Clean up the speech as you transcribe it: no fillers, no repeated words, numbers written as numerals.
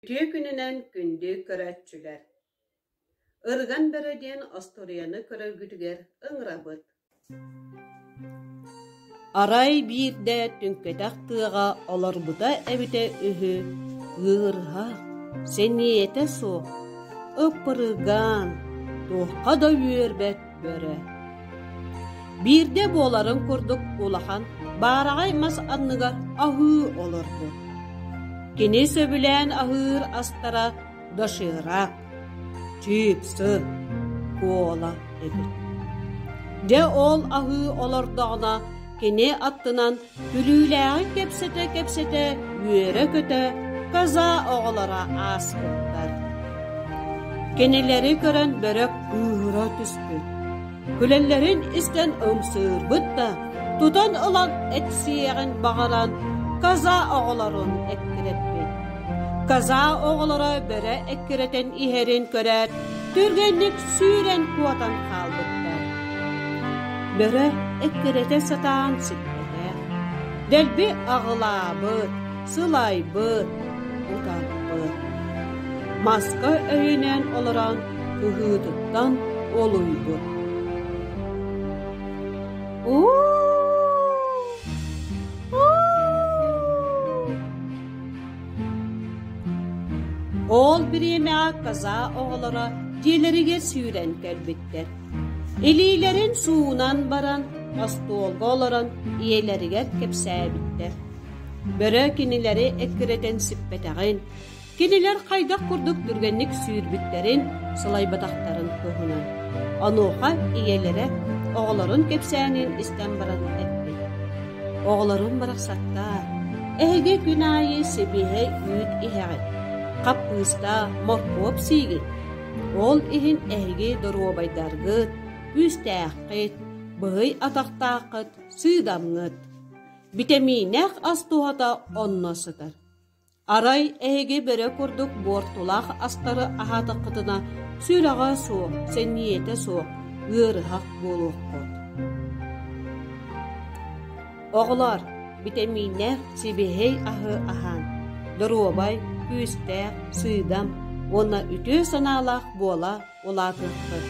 Үтүө күнүнэн күндү көрөөччүлэр! Ырыган бөрө диэн остуоруйаны көрөргүтүгэр ыҥырабыт. Арай биирдэ түҥкэтэх тыаҕа олорбута эбитэ үһү, ыарыһах, сэниэтэ суох, ыппырыгаан, туохха да үөрбэт бөрө. Биирдэ буоларын курдук улахан баараҕай мас анныгар аһыы олорбут. Кини сөбүлээн аһыыр астара доширак, чипсы, кола эбит. Дьэ ол аһыы олордоҕуна кини аттынан күлүүлээҕи кэпсэтэ-кэпсэтэ үөрэ-көтө коза оҕолоро ааспыттар. Кинилэри көрөн бөрө кыыһыра түспүт. Күлэллэрин истэн ымсыырбыт да, тутан ылан эт сиэҕин баҕаран коза оҕолорун эккирэппит. Коза оҕолоро бөрө эккирэтэн иһэрин көрөөт, түргэнник сүүрэн куотан хаалбыттар. Бөрө эккирэтэ сатаан сиппэтэх, дэлби аҕылаабыт, сылайбыт, утарбыт. Маска өйөнөн олорон кыһыытыттан олуйбут. Уу! Ол бириэмэҕэ коза оҕолоро дьиэлэригэр сүүрэн кэлбиттэр. Илиилэрин суунан баран, остуолга олорон ийэлэригэр кэпсээбиттэр. Бөрө кинилэри эккирэтэн сиппэтэҕин, Кинилэр хайдах курдук түргэнник сүүрбүттэрин, сылайбатахтарын туһунан. Онуоха ийэлэрэ оҕолорун кэпсээнин истэн баран эппит: «Оҕолорум барахсаттаар, эһиги күн аайы сибиэһэй үүт иһэҕит, хаппыыста, моркуоп сиигит. Ол иһин эһиги доруобайдаргыт, күүстээххит, быһый атахтааххыт, сыыдамҥыт. Битэмииннээх ас туһата онно сытар. Арай эһиги бөрө курдук буортулаах астары аһаатаххытына сүрэҕэ суох, сэниэтэ суох, ыарыһах буолуоххут. Оҕолоор, битэмииннээх сибиэһэй аһы аһаан, доруобай, күүстээх, сыыдам уонна үтүө санаалаах буола улаатыаххыт.